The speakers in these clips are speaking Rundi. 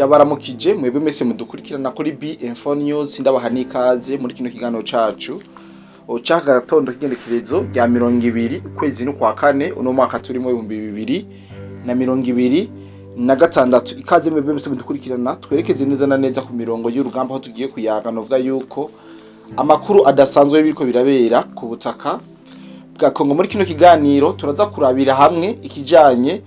Ndabaramukije mwebwe mwese mudukurikirana kuri B Info News, ndabaha n'ikaze muri kino kiganiro cacu c'aka gatondo k'igenekerezo rya 20 ukwezi n'ukwa kane uno mwaka turimo 2026. Ikaze mwebwe mwese mudukurikirana, twerekeze neza na neza ku mirongo y'urugamba aho tugiye kuyaga. Novuga yuko amakuru adasanzwe biriko birabera ku butaka bwa Kongo. Muri kino kiganiro turaza kurabira hamwe ikijanye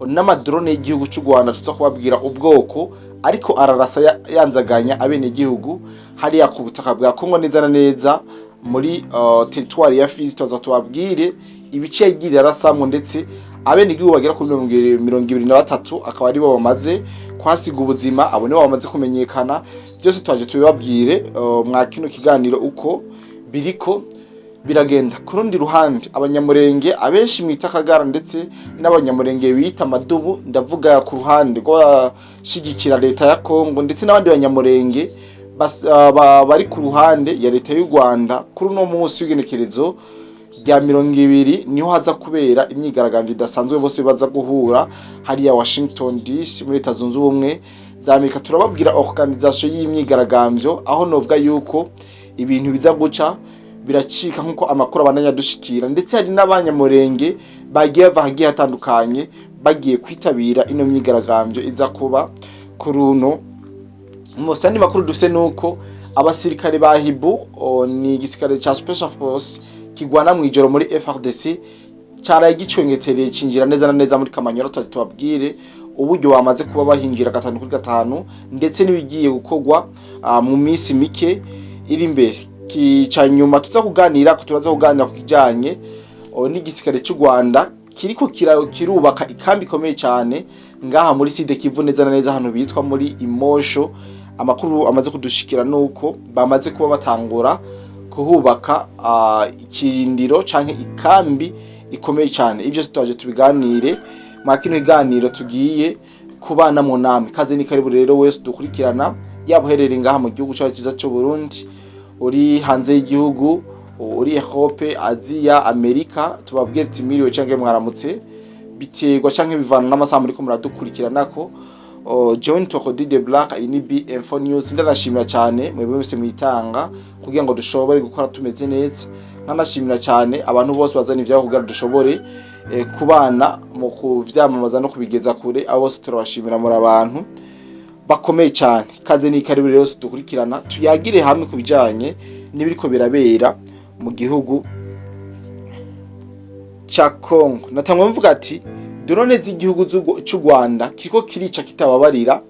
n'amadrone y'igihugu c'u Rwanda, tuza kubabwira ubwoko ariko ararasa yanzaganya abenegihugu hariya ku butaka bwa Kongo, neza na neza muri territoire ya Fizi. Tuza tubabwire ibice yagiye arasamwo, ndetse abenegihugu bagera kuri 23 akaba aribo bamaze kuhasiga ubuzima, abo nibo bamaze kumenyekana. Byose twaje tubibabwire mwa kino kiganiro uko biriko biragenda. Ku rundi ruhande, Abanyamurenge abenshi mwita Akagara ndetse n'Abanyamurenge bita Amadubu, ndavuga ku ruhande rw'abashigikira leta ya Kongo, ndetse n'abandi Banyamurenge bari ku ruhande ya leta y'u Rwanda, kuri uno munsi w'igenekerezo rya 20 niho haza kubera imyigaragambyo idasanzwe, bose baza guhura hariya Washington DC muri Leta Zunze Ubumwe za Amerika. Turababwira organisation y'imyigaragambyo, aho novuga yuko ibintu biza guca biracika nkuko amakuru abandanya dushikira, ndetse hari n'Abanyamurenge bagiye bava ahagiye hatandukanye bagiye kwitabira ino myigaragambyo iza kuba kuri uno munsi. Andi makuru dufise nuko abasirikare ba Hiboux, ni igisirikare ca Special Force kigwana mw'ijoro muri FARDC, caraye gicwengetereye cinjira neza na neza muri Kamanyola. Tubabwire uburyo bamaze kuba bahinjira gatanu kuri gatanu, ndetse n'ibigiye gukorwa mu minsi mike iri imbere. Kica nyuma tuza kuganira, turaza kuganira ku kijanye n'igisirikare c'u Rwanda kiriko kirubaka ikambi ikomeye cyane ngaha muri Sud Kivu, neza na neza hano bitwa muri Imosho. Amakuru amaze kudushikira nuko bamaze kuba batangura kuhubaka ikirindiro canke ikambi ikomeye cyane. Ivyo twaje tubiganire mwa kino kiganiro tugiye kubana mu namwe. Kaze ni karibu rero wese dukurikirana, yaba uherereye ngaha mu gihugu cyacu cyiza cy'u Burundi, uri hanze y'igihugu, uri Europe, Aziya, Amerika, tubabwire ati miriwe canke mwaramutse, biterwa canke bivana n'amasaha muriko muradukurikirana. John Toko de Black, iyi ni B Info News. Ndanashimira cyane mwebwe mwese mwitanga kugira ngo dushobore gukora tumeze neza, nkanashimira cyane abantu bose bazana ivyabo kugira dushobore kubana mu kuvyamamaza no kubigeza kure. Abo bose turabashimira, muri abantu bakomeye cyane. Kaze ni karibu rero dukurikirana, tuyagire hamwe ku bijanye n'ibiriko birabera mu gihugu ca Congo. Natangwa mvuga ati drone z'igihugu c'u Rwanda kiriko kirica kitababarira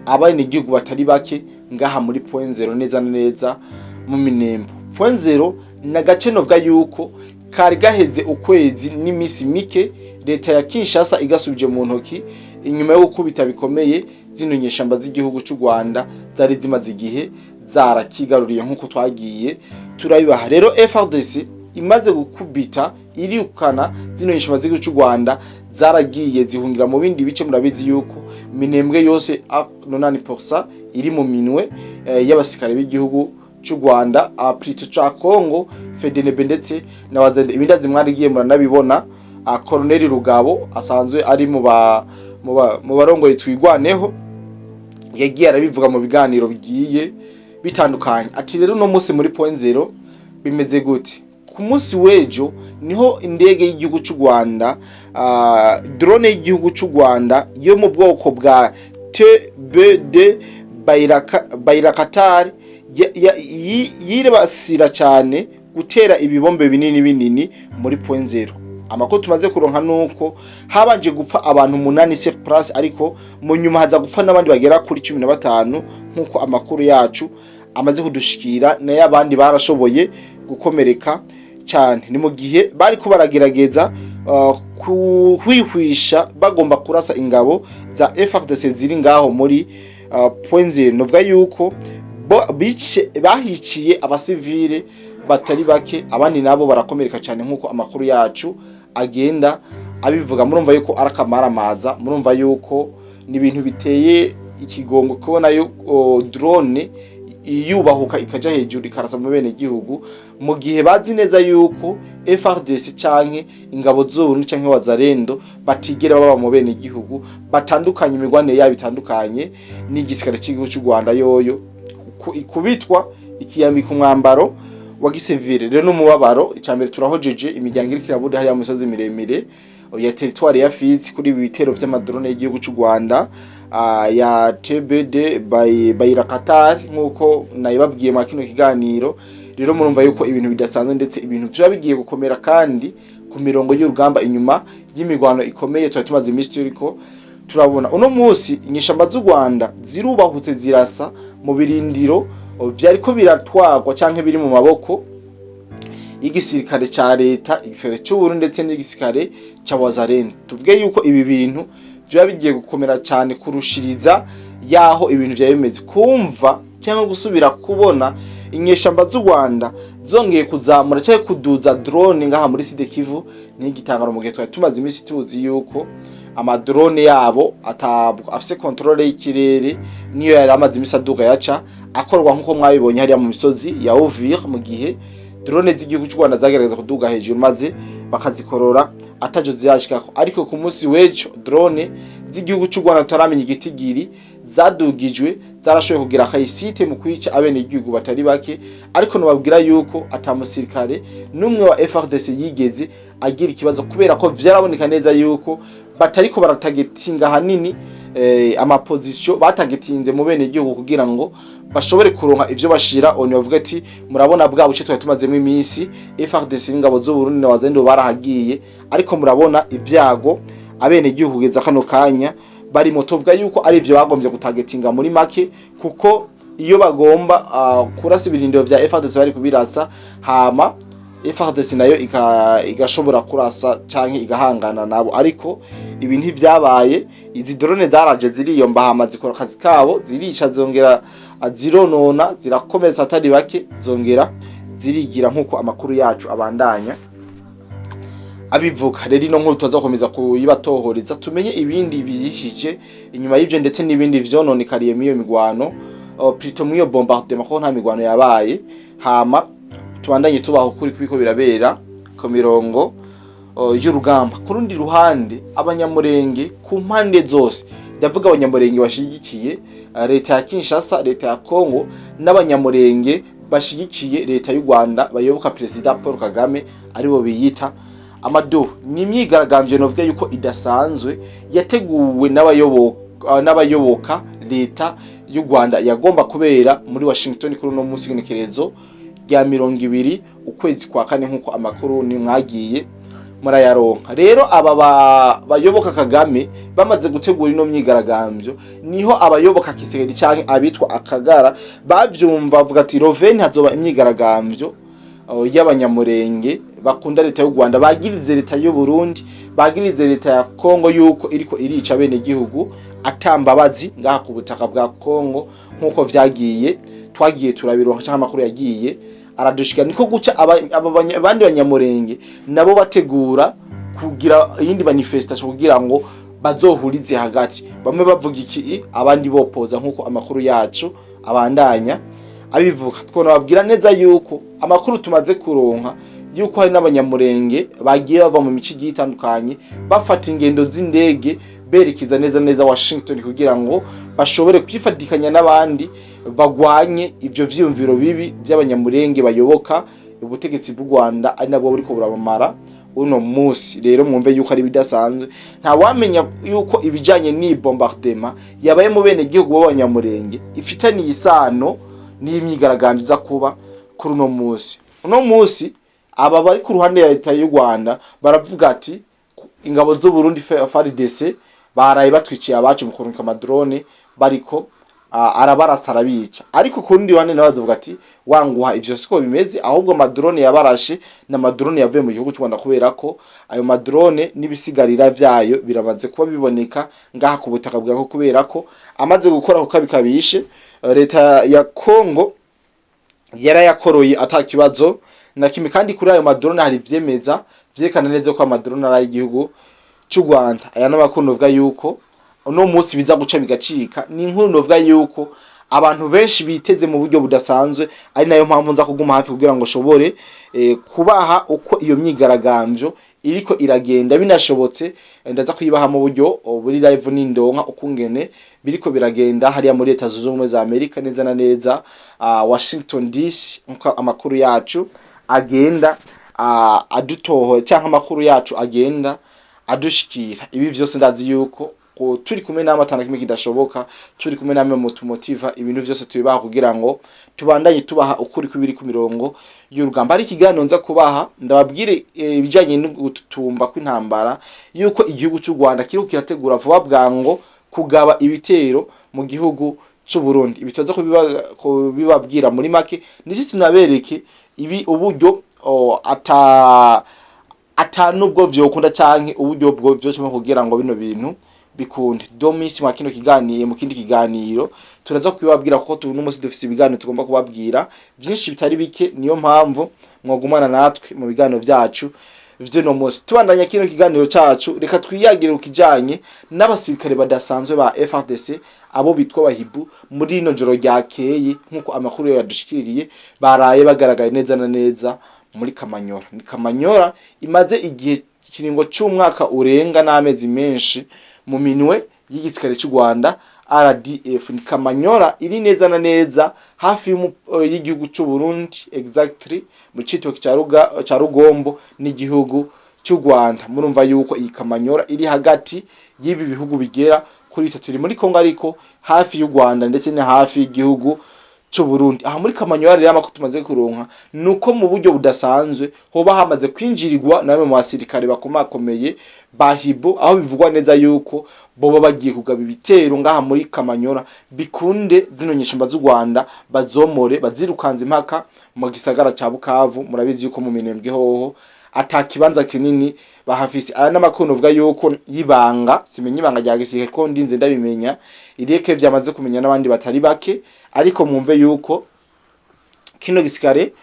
abenegihugu batari bake ngaha muri Point Zero, neza na neza mu Minembwe. Point Zero ni agace novuga yuko kari gaheze ukwezi n'imisi mike leta ya Kinshasa igasubije mu ntoki, inyuma yo gukubita bikomeye zino nyeshamba z'igihugu c'u Rwanda zari zimaze igihe zarakigaruriye, nk'uko twagiye turabibaha. Rero FARDC imaze gukubita irukana zino nyeshamba z'igihugu c'u Rwanda, zaragiye zihungira mu bindi bice. Murabizi yuko Minembwe yose a 90% iri mu minwe y'abasirikare b'igihugu c'u Rwanda, plutôt ca Congo, FDNB ndetse na Wazalendo. Ibindazi mwarigiye muranabibona. Colonel Rugabo asanzwe ari mu barongoye Twigwaneho yagiye arabivuga mu biganiro bigiye bitandukanye. Ati rero uno munsi muri Point Zero bimeze gute? Ku munsi w'ejo niho indege y'igihugu cy'u Rwanda, drone y'igihugu cy'u Rwanda yo mu bwoko bwa TBD Bayraktar yibasira cyane gutera ibibombe binini binini muri Point Zero. Amakuru tumaze kuronka nuko habanje gupfa abantu 8 sur place, ariko mu nyuma haza gupfa n'abandi bagera kuri 15, nk'uko amakuru yacu amaze kudushikira, nayo abandi barashoboye gukomereka cyane. Ni mu gihe bariko baragerageza kuhwihwisha, bagomba kurasa ingabo za FARDC ziri ngaho muri Point Zero. Novuga yuko bahiciye abasivile batari bake, abandi nabo barakomereka cyane, nk'uko amakuru yacu agenda abivuga. Murumva yuko arakamaramaza, murumva yuko ni ibintu biteye ikigongo kubona yuko drone Iyubahuka ikaja hejuru ikarasa mu bene gihugu, mu gihe bazi neza yuko FARDC canke ingabo z'Uburundi canke Wazalendo batigera baba mu bene gihugu, batandukanye, imigwanire yabo itandukanye n'igisirikare cy'igihugu cy'u Rwanda, yoyo ikubitwa ikiyambika umwambaro wa gisivile. Rero n'umubabaro, icambere turahojeje imiryango iriko irabuda hariya mu misozi miremire ya territoire ya Fizi kuri ibi bitero vy'amadrone y'igihugu cy'u Rwanda ya TBD by Bayraktar, nkuko nayibabwiye mu kino kiganiro. Rero murumva yuko ibintu bidasanzwe, ndetse ibintu vyoba bigiye gukomera kandi ku mirongo y'urugamba, inyuma y'imigwano ikomeye twari tumaze iminsi turiko turabona. Uno munsi inyeshamba z'u Rwanda zirubahutse zirasa mu birindiro vyariko biratwagwa canke biri mu maboko y'igisirikare ca leta, igisirikare c'u Burundi ndetse n'igisirikare ca Wazalendo. Tuvuge yuko ibi bintu vyoba bigiye gukomera cyane kurushiriza yaho ibintu vyari bimeze. Kumva cyangwa gusubira kubona inyeshamba z'u Rwanda zongeye kuzamura cyangwa kuduza drone ngaha muri Sud Kivu ni igitangaro, mu gihe twari tumaze iminsi tuzi yuko amadrone yabo atabwo afise contrôle y'ikirere, niyo yari amaze iminsi aduga yaca akorwa, nkuko mwabibonye hariya mu misozi ya Uvira, mu gihe drone z'igihugu cy'u Rwanda zagerageza kuduga hejuru maze bakazikorora atajo zirashikako. Ariko ku munsi w'ejo drone z'igihugu cy'u Rwanda tutaramenya igitigiri zadugijwe zarashoboye kugira réussite mu kwica abene igihugu batari bake, ariko nobabwira yuko ata musirikare n'umwe wa FARDC yigeze agira ikibazo, kubera ko vyaraboneka neza yuko batariko baratagetinga hanini amaposition, batagetinze mu bene igihugu kugira ngo bashobore kuronka ivyo bashira oni bavuga ati: "Murabona bwa buce twari tumazemo iminsi, FARDC n'ingabo z'u Burundi na Wazalendo barahagiye, ariko murabona ibyago abene igihugu kugeza kano kanya barimo." Tuvuga yuko ari ivyo bagombye gutagetinga muri make, kuko iyo bagomba kurasa ibirindiro vya FARDC bari kubirasa, hama FARDC nayo igashobora kurasa canke igahangana nabo, ariko ibi ntivyabaye. Izi drone zaraje ziriyomba, hama zikora akazi kabo, zirica, zongera zironona, zirakomeretsa atari bake, zongera zirigira, nkuko amakuru yacu abandanya abivuga. Rero ino nkuru tuzakomeza kuyibatohoreza, tumenye ibindi biyishije inyuma y'ivyo, ndetse n'ibindi vyononekariye muri iyo migwano, plutôt muri iyo bombardement, kuko nta migwano yabaye. Hama tubandanye tubaho kuri kubiko birabera ku mirongo y'urugamba. Ku rundi ruhande, Abanyamurenge ku mpande zose, ndavuga Abanyamurenge bashigikiye leta ya Kinshasa, leta ya Congo, n'Abanyamurenge bashigikiye leta y'u Rwanda bayoboka Perezida Paul Kagame, aribo biyita amaduha, ni imyigaragambyo novuga yuko idasanzwe yateguwe n'abayoboka leta y'u Rwanda, yagomba kubera muri Washington kuri uno munsi w'igenekerezo rya 20 ukwezi kwa kane, nk'uko amakuru ni mwagiye murayaronka. Rero aba bayoboka Kagame bamaze gutegura ino myigaragambyo, niho abayoboka Tshisekedi canke abitwa Akagara bavyumva, bavuga ati: "Le 20 hazoba imyigaragambyo y'Abanyamurenge bakunda leta y'u Rwanda, bagirize leta y'u Burundi, bagirize leta ya Kongo yuko iriko irica bene gihugu atambabazi ngaha ku butaka bwa Kongo," nkuko vyagiye twagiye turabironka canke amakuru yagiye aradushika. Niko guca abandi Banyamurenge nabo bategura kugira iyindi manifestation kugira ngo bazohurize hagati, bamwe bavuga iki, abandi bopoza, nkuko amakuru yacu abandanya abivuga. Twona babwira neza yuko amakuru tumaze kuronka yuko hari n'Abanyamurenge bagiye bava mu mico igiye itandukanye, bafata ingendo z'indege berekeza neza neza Washington kugira ngo bashobore kwifatikanya n'abandi bagwanye ivyo vyiyumviro bibi vy'Abanyamurenge bayoboka ubutegetsi bw'u Rwanda, ari nabwo buriko burabamara uno munsi. Rero mwumve yuko ari bidasanzwe, nta wamenya yuko ibijanye n'iyi bombardement yabaye mu bene gihugu b'Abanyamurenge ifitaniye isano n'imyigaragambyo iza kuba kuri uno munsi. Uno munsi aba bari ku ruhande ya leta y'u Rwanda baravuga ati: "Ingabo z'u Burundi FARDC baraye batwiciye abacu mu kurungika amadrone bariko arabarasa arabica." Ariko ku rundi ruhande nawe bazovuga ati: "Wanguha, ivyo siko bimeze, ahubwo amadrone yabarashe ni amadrone yavuye mu gihugu cy'u Rwanda, kubera ko ayo madrone n'ibisigarira vyayo biramaze kuba biboneka ngaha ku butaka bwako, kubera ko amaze gukora ku kabi kabishe leta ya Congo yarayakoroye ata kibazo na kimwe." Kandi kuri ayo madrone hari ivyemeza vyerekana neza ko amadrone ari ay'igihugu cy'u Rwanda. Aya n'amakuru novuga yuko uno munsi biza guca bigacika. Ni inkuru novuga yuko Abantu benshi biteze mu buryo budasanzwe, ari nayo mpamvu nza kuguma hafi kugira ngo shobore kubaha uko iyo myigaragambyo iriko iragenda. Binashobotse ndaza kuyibaha mu buryo buri live n'indonka ukungene biriko biragenda hariya muri Leta Zunze Ubumwe za Amerika, neza na neza Washington DC, nkuko amakuru yacu agenda adutoho cyangwa amakuru yacu agenda adushikira. Ibi vyose ndazi yuko ko turi kumwe namwe atana kimwe kidashoboka. Turi kumwe namwe mutumotiva, ibintu vyose tubibaha kugira ngo tubandanye tubaha ukuri kw'ibiri ku mirongo y'urugamba. Ari ikiganiro nza kubaha, ndababwire ibijanye no gututumba kw'intambara, yuko igihugu cy'u Rwanda kiriko kirategura vuba bwango kugaba ibitero mu gihugu c'u Burundi. Ibi tuza kubibabwira muri make, ndetse tunabereke ibi uburyo ata nubwo vyokunda canke uburyo bwo vyose kugira ngo bino bintu bikunde. Domisi mwa kino kiganiro, mu kindi kiganiro turaza kubibabwira, kuko tu n'umunsi dufise ibiganiro tugomba kubabwira byinshi bitari bike. Niyo mpamvu mwogumana natwe mu biganiro vyacu vy'uno munsi. Tubandanya kino kiganiro cacu, reka twiyagire ku kijanye n'abasirikare badasanzwe ba FARDC, abo bitwa Bahibu. Muri rino joro ryakeye, nk'uko amakuru yadushikiriye, baraye bagaragaye neza na neza muri Kamanyora. Ni Kamanyora imaze igihe kiringo c'umwaka urenga n'amezi menshi mu minwe y'igisirikare c'u Rwanda RDF. Ni Kamanyora iri neza na neza hafi y'igihugu c'u Burundi, exactly mu citoke ca Rugombo n'igihugu cy'u Rwanda. Murumva yuko iyi Kamanyora iri hagati y'ibi bihugu bigera kuri bitatu, iri muri Kongo ariko hafi y'u Rwanda ndetse ni hafi y'igihugu c'u Burundi. Aha muri Kamanyora rero, amakuru tumaze kuronka nuko mu buryo budasanzwe hoba hamaze kwinjirirwa na bamwe mu basirikare bakomakomeye ba Hibo, aho bivugwa neza yuko boba bagiye kugaba ibitero ngaha muri Kamanyora, bikunde zino nyeshamba z'u Rwanda bazomore bazirukanze impaka mu gisagara ca Bukavu. Murabizi yuko mu Minembwe hoho ata kibanza kinini bahafise. Aya n'amakuru novuga yuko y'ibanga, simenya ibanga rya gisirikare ko ndinze ndabimenya ireke vyamaze kumenya n'abandi batari bake, ariko mwumve yuko kino gisirikare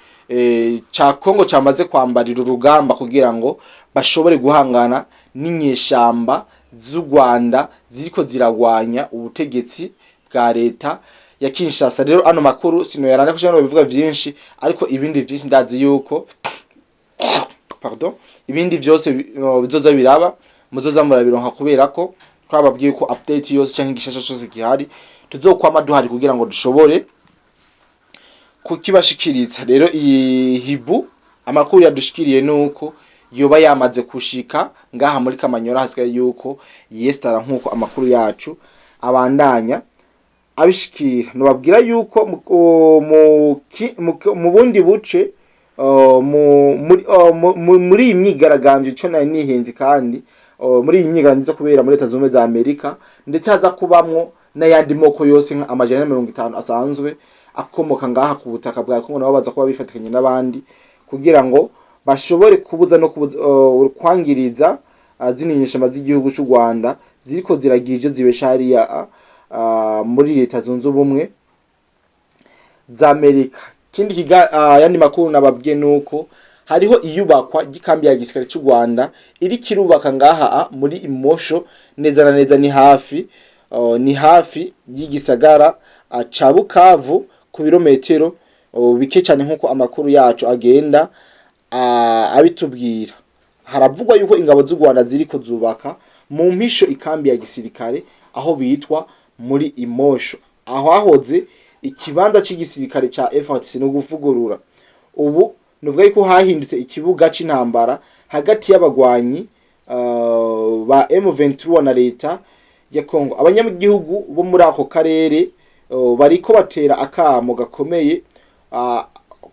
ca Kongo camaze kwambarira urugamba kugira ngo bashobore guhangana n'inyeshamba z'u Rwanda ziriko ziragwanya ubutegetsi bwa leta ya Kinshasa. Rero ano makuru sinoyaranda kuko bivuga vyinshi, ariko ibindi vyinshi ndazi yuko, pardon, ibindi vyose bizoza biraba muzoza murabironka, kubera ko twababwiye ko update yose canke igishasha cose gihari tuzokwama duhari kugira ngo dushobore kukibashikiriza. Rero iyi Hibu, amakuru yadushikiriye nuko yoba yamaze kushika ngaha muri Kamanyora, hasigaye yuko yestara nkuko amakuru yacu abandanya abishikira. Nobabwira yuko mu bundi buce muri iyi myigaragambyo, ico nari nihenze kandi muri iyi myigaragambyo iza kubera muri Leta Zunze Ubumwe za Amerika, ndetse haza kubamwo n'ayandi moko yose nka 150 asanzwe akomoka ngaha ku butaka bwa Kongo, nabo baza kuba bifatikanye n'abandi kugira ngo bashobore kubuza no kubuza, kwangiriza zino nyeshamba z'igihugu c'u Rwanda ziriko ziragira ivyo zibesha hariya muri Leta Zunze Ubumwe za Amerika. Kindi yandi makuru nababwiye nuko hariho iyubakwa ry'ikambi ya gisirikare c'u Rwanda iri kirubaka ngaha muri Imosho, neza na neza ni hafi y'igisagara ca Bukavu, ku birometero bike cyane, nkuko amakuru yacu agenda abitubwira. Haravugwa yuko ingabo z'u Rwanda ziriko zubaka mu mpisho ikambi ya gisirikare aho bitwa muri Imosho, aho hahoze ikibanza c'igisirikare ca FARDC no guvugurura. Ubu nuvuga yuko hahindutse ikibuga c'intambara hagati y'abagwanyi ba M23 na leta ya Congo. Abanyagihugu bo muri ako karere bariko batera akamo gakomeye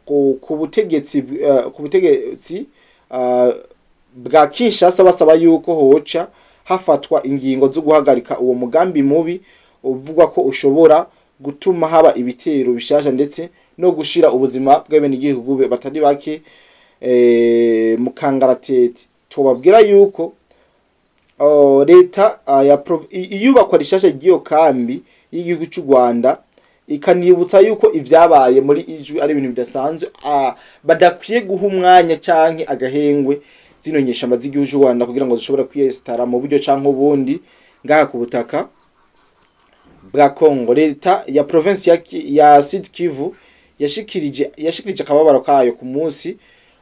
ku butegetsi bwa Kinshasa, basaba yuko hoca hafatwa ingingo zo guhagarika uwo mugambi mubi uvugwa ko ushobora gutuma haba ibitero bishasha ndetse no gushira ubuzima bw'abenegihugu batari bake mu kangaratete. Tubabwira yuko leta ya iyubakwa rishasha ry'iyo kambi y'igihugu c'u Rwanda ikanibutsa yuko ivyabaye muri Ijwi ari ibintu bidasanzwe, badakwiye guha umwanya canke agahengwe zino nyeshamba z'igihugu c'u Rwanda kugira ngo zishobore kwiyestara mu buryo canke ubundi ngaha ku butaka bwa Kongo. Leta ya province ya Sud Kivu yashikirije akababaro kayo ku munsi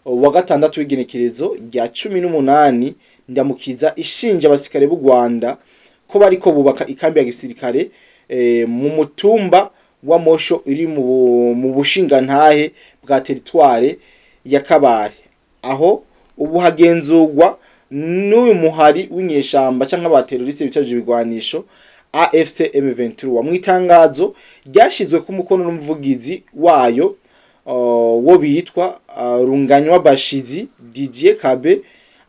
wa gatandatu w'igenekerezo rya 18 Ndamukiza, ishinja abasirikare b'u Rwanda ko bariko bubaka ikambi ya gisirikare mu mutumba wa Mosho iri mu bushingantahe bwa teritware ya Kabare, aho ubu hagenzurwa n'uyu muhari w'inyeshamba canke abateroriste bitaje ibigwanisho AFC M23. Mu itangazo ryashizwe ku mukono n'umuvugizi wayo wo bitwa Runganywa Bashizi Didier Kabe,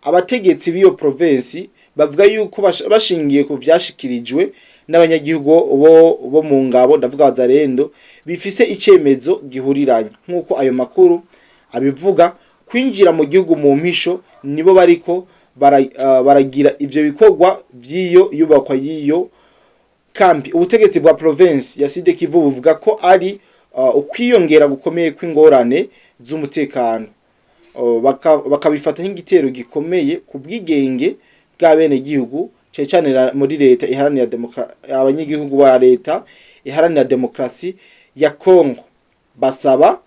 abategetsi b'iyo province bavuga yuko bashingiye ku vyashikirijwe n'abanyagihugu bo mu ngabo, ndavuga Wazalendo, bifise icemezo gihuriranye nk'uko ayo makuru abivuga, kwinjira mu gihugu mu mpisho nibo bariko baragira ivyo bikorwa vy'iyo yubakwa y'iyo kambi. Ubutegetsi bwa province ya Sud Kivu buvuga ko ari ukwiyongera gukomeye kw'ingorane z'umutekano, bakabifata nk'igitero gikomeye ku bwigenge bw'abenegihugu, cane cane muri leta iharanira abanyagihugu ba leta iharanira demokrasi ya Kongo. Basaba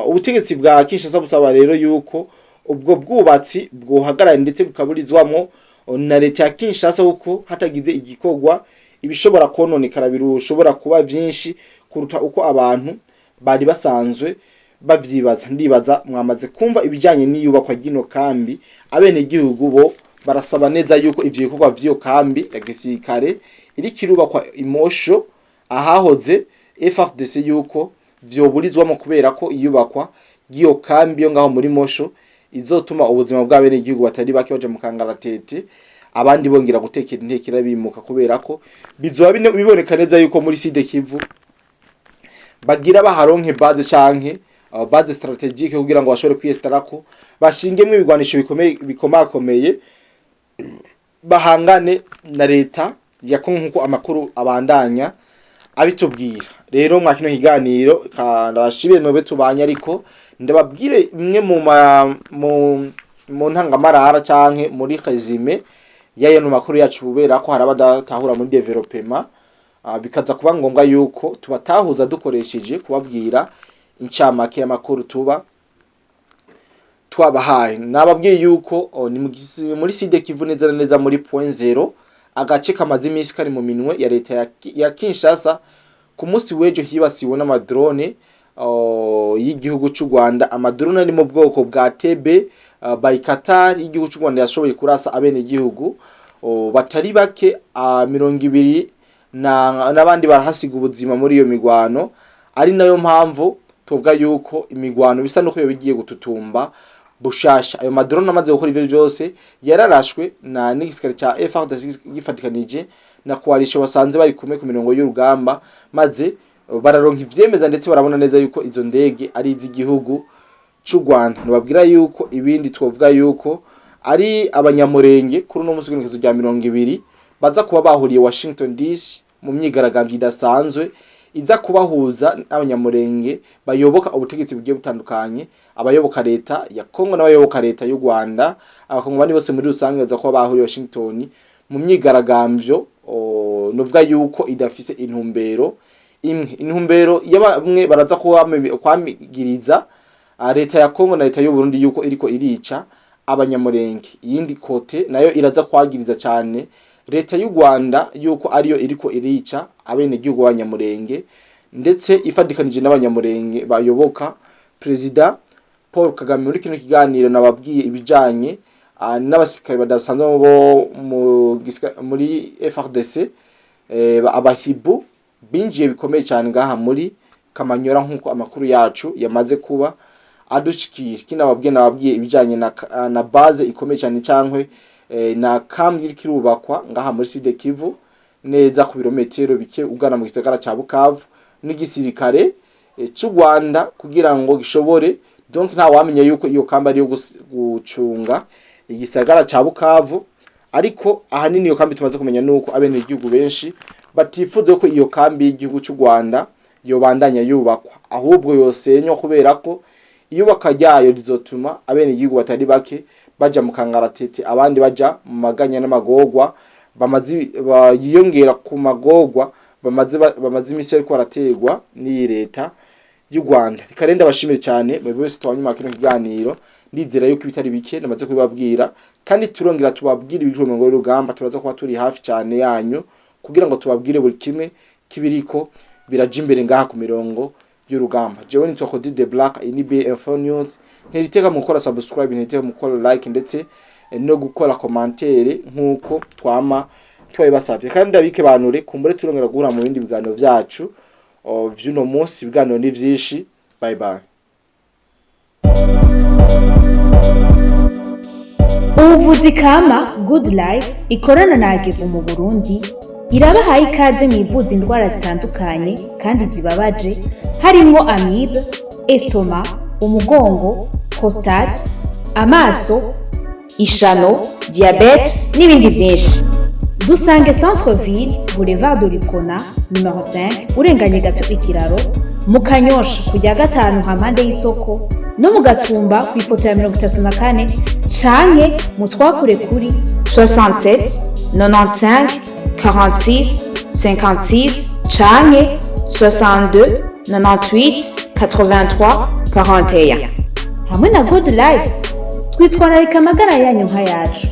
ubutegetsi bwa Kinshasa busaba rero yuko ubwo bwubatsi bwohagarara ndetse bukaburizwamwo na leta ya Kinshasa, kuko hatagize igikorwa ibishobora kononekara birushobora kuba vyinshi kuruta uko abantu bari basanzwe bavyibaza. Ndibaza mwamaze kumva ibijanye n'iyubakwa ry'ino kambi. Abenegihugu bo barasaba neza yuko ivyo bikorwa vy'iyo kambi ya gisirikare iriko irubakwa imosho ahahoze FARDC yuko vyoburizwamo, kubera ko iyubakwa ry'iyo kambi yo ngaho muri Mosho izotuma ubuzima bw'abenegihugu batari bake baja mu kangaratete, abandi bongera gutekera intekera bimuka, kubera ko bizoba biboneka neza yuko muri Sud Kivu bagira baharonke base canke base stratégique kugira ngo bashobore kwiyestarako, bashingemwo ibigwanisho bikomeye bikomakomeye, bahangane na leta ya Kongo nkuko amakuru abandanya abitubwira. Rero mwa kino kiganiro ndabashimiye mwebwe tubanye, ariko ndababwire imwe mu ntangamarara canke muri résumé y'ayo makuru yacu, kubera ko hari abadatahura muri développement, bikaza kuba ngombwa yuko tubatahuza dukoresheje kubabwira incamake y'amakuru tuba twabahaye. Nababwiye yuko ni muri Sud Kivu, neza na neza muri Point Zero, agace kamaze iminsi kari mu minwe ya leta ya Kinshasa. Ku munsi w'ejo hibasiwe n'amadrone y'igihugu c'u Rwanda, amadrone ari mu bwoko bwa TB Bayraktar y'igihugu c'u Rwanda, yashoboye kurasa abenegihugu batari bake, 20 n'abandi barahasiga ubuzima muri iyo migwano, ari nayo mpamvu tuvuga yuko imigwano bisa nuko yoba igiye gututumba bushasha. Ayo madrone amaze gukora ivyo vyose yararashwe na n'igisirikare ca FARDC gifatikanije na coalition basanze bari kumwe ku mirongo y'urugamba, maze bararonka ivyemeza ndetse barabona neza yuko izo ndege ari iz'igihugu c'u Rwanda. Nababwira yuko ibindi twovuga yuko ari abanyamurenge kuri uno munsi w'igenekerezo rya 20 baza kuba bahuriye Washington DC mu myigaragambyo idasanzwe iza kubahuza n'abanyamurenge bayoboka ubutegetsi bugiye butandukanye, abayoboka leta ya Kongo n'abayoboka leta y'u Rwanda. Abakongomani bose muri rusange baza kuba bahuriye Washington mu myigaragambyo novuga yuko idafise intumbero imwe. Intumbero ya bamwe baraza kwamigiriza leta ya Kongo na leta y'u Burundi yuko iriko irica abanyamurenge, iyindi côté nayo iraza kwagiriza cane leta y'u Rwanda yuko ariyo iriko irica abenegihugu b'abanyamurenge, ndetse ifadikanije n'abanyamurenge bayoboka Perezida Paul Kagame. Muri kino kiganiro nababwiye ibijanye n'abasirikare badasanzwe bo muri FARDC, abahibu binjiye bikomeye cyane ngaha muri Kamanyora nk'uko amakuru yacu yamaze kuba adushikira. Kino nababwiye ibijanye na base ikomeye cyane cankwe na kambi iriko irubakwa ngaha muri Sud Kivu, neza ku birometero bike ugana mu gisagara ca Bukavu, n'igisirikare c'u Rwanda kugira ngo gishobore, donc nta wamenya yuko iyo kambi ari iyo gucunga igisagara ca Bukavu, ariko ahanini iyo kambi tumaze kumenya nuko abenegihugu benshi batifuza ko iyo kambi y'igihugu c'u Rwanda yobandanya yubakwa, ahubwo yosenywa, kubera ko iyubakwa ryayo rizotuma abenegihugu batari bake baja mu kangaratete, abandi baja mu maganya n'amagorwa bamaze yiyongera ku magorwa bamaze iminsi bacamwo. bamaze imisi bariko barategwa n'iyi leta y'u Rwanda. Reka rero ndabashimire cyane mwebwe wese twabanye muri kino kiganiro. Ndizera yuko ibitari bike namaze kubibabwira, kandi turongera tubabwire ibiri ku mirongo y'urugamba. Turaza kuba turi hafi cyane yanyu kugira ngo tubabwire buri kimwe kibiriko biraja imbere ngaha ku mirongo y'urugamba. Jewe nitwa Cody the Black, iyi ni BF4 News. Ntiriteka mu gukora subscribe, ntiriteka mu gukora like, ndetse no gukora commentaire nkuko twama twabibasavye. Kandi ndabike banure kumbure turongera guhura mu bindi biganiro vyacu vy'uno munsi. Ibiganiro ni vyinshi. Bye bye. Ubuvuzi kama Good Life ikorana na Agevu mu Burundi irabahaye ikaze mu ivuza indwara zitandukanye kandi zibabaje, harimwo amibe, estomac, umugongo, prostate, amaso, ishano, diabete n'ibindi byinshi. Dusange Centre Ville, Boulevard de l'Uprona, numero 5, urenganye gato ikiraro, mu Kanyosha kujya gatanu hampande y'isoko, no mu Gatumba ku ipoto ya 34, canke mu twakure kuri 67 95 46 56 canke 62 98 83 41. Hamwe na Good Life twitwararika amagara yanyu nk'ayacu.